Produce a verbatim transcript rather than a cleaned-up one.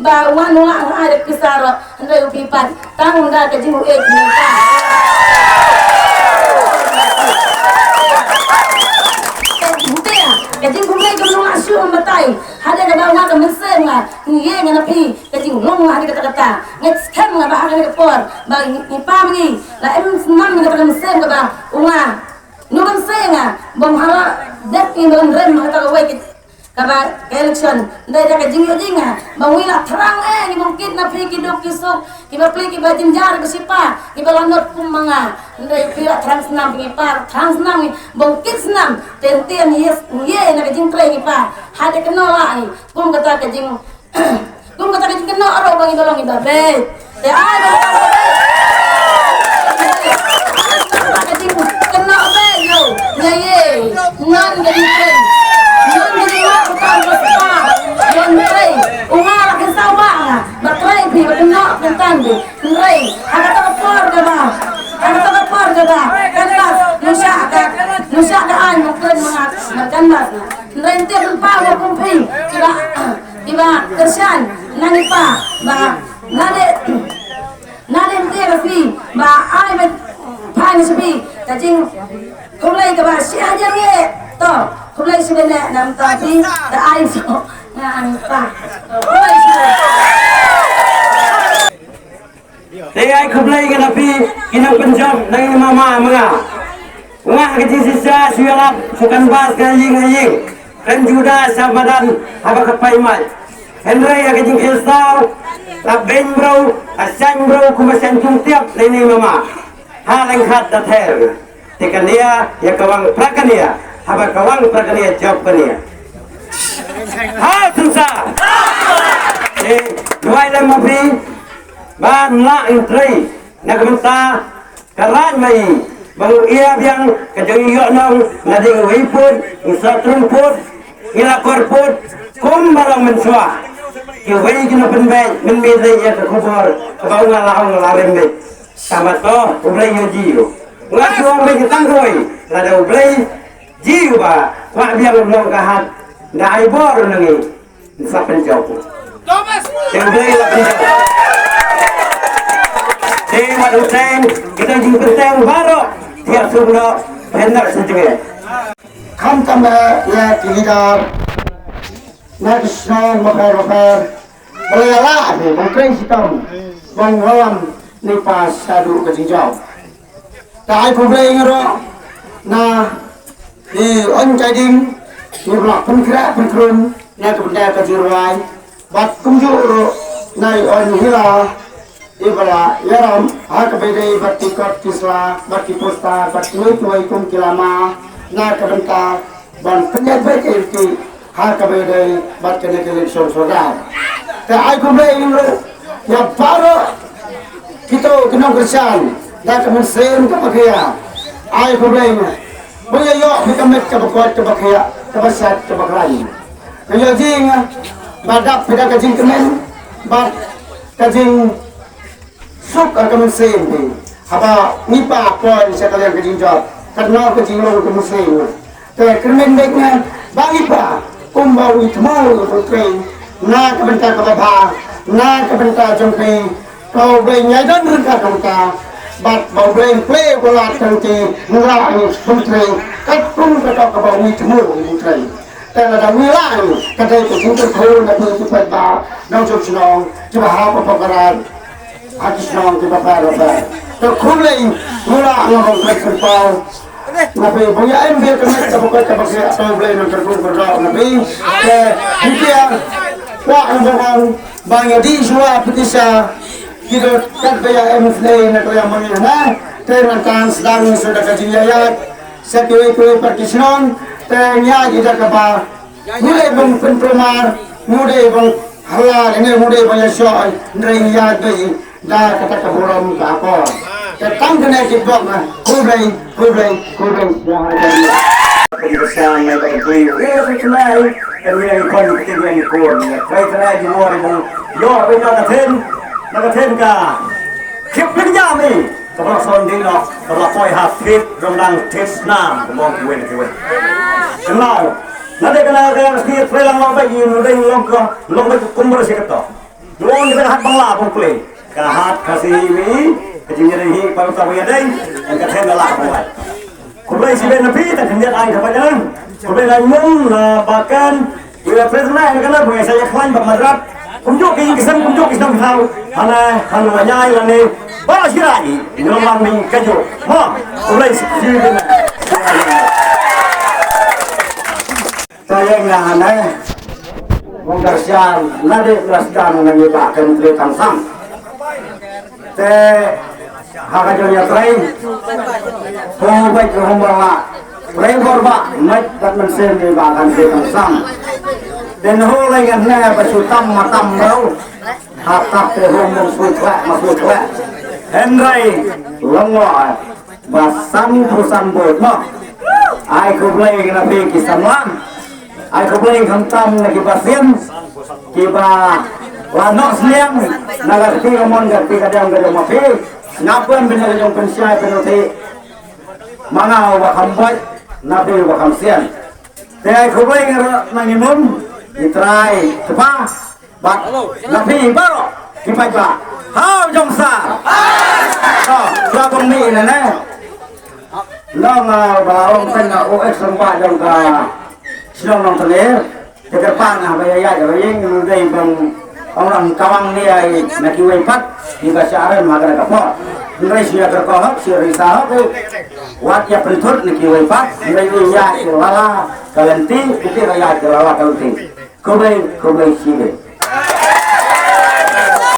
Ba wan u la ai da pisa ro, hynrei u phi pat tang da ka jing u ek ne ka. Ka jing kumne ka nong la shu batai. Hade ka ba nga ka mynsiem nga ngi ye nga na phi ka jing long nga hade ka ta ka ta. Ngi skhem nga ba hade ka por ba ngi pam ngi la em snam nga ka mynsiem ka ba u nga. Nu mynsiem nga bom hala dep ngi ban rem ka ta ka wei ka Kaba ka election, ndai da ka jingïohi jingïa, ba ngui la thrang eh, ngi bym kit na phi ki duk ki suk, kiba pli kiba jynjar ba sipa, kiba la not kum ma nga. Ndai phi la thrang snam ngi par, thrang snam ngi bym kit snam, ten ten yes, ye na ka jingtrei ngi pa. Hade kano la ngi, kum kata ka jing, kum kata ka jingkano aro ba ngi ba long ngi ba be. Te ai ba ka jing kynnoh bad ïa u. Ïa ye. Ngan ka jingtrei. Ngan ka jingtrei. Ngan ka jingtrei. Ngan trei. U nga la kynsaw ba nga. Ba trei phi ba kynnoh kyntan phi. Trei. Ha kata ka por kaba. Ha kata ka por kaba. Kan bas. Nusha ka. Nusha ka ai ma kren ma nga. Ma kan bas nga. Trei te pynpaw ba kum phi. Kiba. Kiba kyrshan. Nang i pa. Ba. Nga de. Nga de te ka phi ba ai ba phan shi phi ka jing khublei kaba shi hajar ngi to khublei shi bene nam ta phi da ai so nga an pa khublei shi. Te ai khublei ka na phi ki nang pynjop nang mama ma nga. Nga ka jingshisha shu ïalap shu canvas ka ïing ha ïing. Kan juda sha madan haba ka paimai. Hynrei ha ka jingkheiñ saw la beiñ bro, la shaiñ bro kumba shaiñ kum tiap lei nei mama. Ha leng khat da ther. Te kania ïa ka wang pra kania haba ka wang pra kania jop kania. Ha sunsa. Te duwai lem ma phi ban la intrei na ka bynta Ka raid ma i ba u ïa biang ka jong i ïoh nong na ding u iput u sa trun put ngi la kor put kum ba long mynshuwa. Ki wei ki na pynbeit mynmiet dei ïa ka khubor kaba u nga la ong la rem beit. Tama to u Blei ïoh ji u nga shu ong beit ki tang kawei lada u Blei ji u ba kwah biang u long ka hat da ai bor na ngi. Sa pynjop. Te u Blei la pynjop. Te wat u teng kita jingpynteng baroh. Tiap sum noh hendak sejengeh. Khamtam eh ïa ki leader na ki shnong bapher bapher. Ba la ïalah ni ba trei shitom ba ngwalam ni pas shaduh ka jingjop. Te ai khublei nga ruh na i on chai ding i ba la pynkhreh pynkhrun na ka bynta ka jingrwai bad kumjuh ruh na i on hila i ba la ïaram ha kaba ïadei bad ki kot ki sla bad ki poster bad kiwei kiwei kum ki lama na ka bynta ban pynïaid beit ïa ki ha kaba ïadei bad kane ka election sorkar. Te ai khublei ïa ngi ruh ïa baroh kito ki nongkyrshan da ka mynsiem kaba khia. Ai khublei ïa ngi ba ïa ïoh phi ka met kaba koit kaba khiah kaba sat kaba khlaiñ. Ka ïoh jing ba dap phi da ka jingkmen bad ka jing suk ka mynsiem phi haba ngi pa poi sha ka liang ka jingjop ka nong ka jinglong ka mynsiem. Te kyrmen bad nga ba ngi pa kumba u ithmu u trei na ka bynta kaba bha na ka bynta jong phi. Ka U Blei ngi ai don ryngkat jong ka bad ba U Blei plie u la tang ki ngi la ngi u trei kat kum ka tok kaba u ithmu u trei. Te lada ngi la ngi ka dei ka jingkyrkhu na phi ki paidbah nongshong shnong kiba hap hapoh ka raid ha ki shnong kiba pher bapher. Te khublei ngi la ngi hong pyrkhat pyrpaw na phi ba ngi im biang ka met kaba koit kaba khiah to Blei nang kyrkhu kyrdoh na phi. Te ngi pia kwah ngi ba ngi ba ngi dih shuwa phi ki sha ki dot kat ba ïa im sdei na ka liang ba ngi hana. Te nang tang sdang ngi shu da ka jingïaid. Sa kiwei kiwei pat ki shnong te ngi ïaid ïa da kaba ngi dei ban pynkulmar, ngi dei ban hala, ngi dei ban ïashoh, hynrei ngi ïaid dei da kata ka burom ka akor. Te tang kane ki bok na, khublei, khublei, khublei. Kum ka shang ngai ba ka bui, eh, ka kynai, ka ngi ngi khon ka kynai ngi khon, ngi khon ka kynai ngi khon, ngi khon, ngi khon ka then, na ka then ka. Khip pynjam ni. Kaba la son ding noh, kaba la poi ha thied, dong dang thied snam, ka bong kiwei na kiwei. Kynmaw, na dei kane ka thied, trei lang long beit, ïa u dei long ka, long beit kum ba la shi kato. La bong ple ka hat ka si wi ka jing jere hi pa ta wi dai ka then la bong. Khublei shibun na phi ta khyndiat ai ka pa jang. Khublei na mung na bakan. Wi la president na ka na bong sa ya khwan ba madrat. Kumjuk ki kisam kumjuk kisam thau. Hana hana nyai la ni. Ba shira ni. Ni la ni ka jo. Ha. Khublei shibun. Tayeng na hana. Mong ka sian na de plastan na ni ba kan tre tang sang. Te ha ka jong ya trai. Ko bai ko hom ba. Trai bor ba mai dat man sen ni ba kan tre tang sang. Den ho lai ngan na ba su tam ma tam rau. Ha tap te hom mong su tra ma su tra. Henrai long wa. Ba san phew san bud mo. Ai khublei na phi ki samla. Ai khublei khamtam na ki ba sien. Ki ba la nok sniang na ka kti ka mon ka kti ka diang ka jong ma phi. Nga pyn pyn ka jong pynshai pynruthi. Ma nga ba kham bait na phi ba kham sien. Te ai khublei nga ra na ngi mum. Ngi trai tpa. Bad na phi baroh ki paidbah. Hau jong sa. To, shuwa ban mih ïa ne. Long, ah, ba ong pyn, ah, O X Lyngba jong ka shnong Nongthymmai. Te kyrpad nga ba ïa ïaid ïa ring ngi dei ban ong lang kawang ne ai na kiwei pat. Ki ba sha rem ha ka por. Hynrei shu ïa kyrkhu hok, shu ri sa hok. Wat ïa pynthut na kiwei pat. Hynrei ïa ïaid ïa lala ka lynti, ki ïa ïaid ïa lala ka lynti. Khublei, khublei shibun.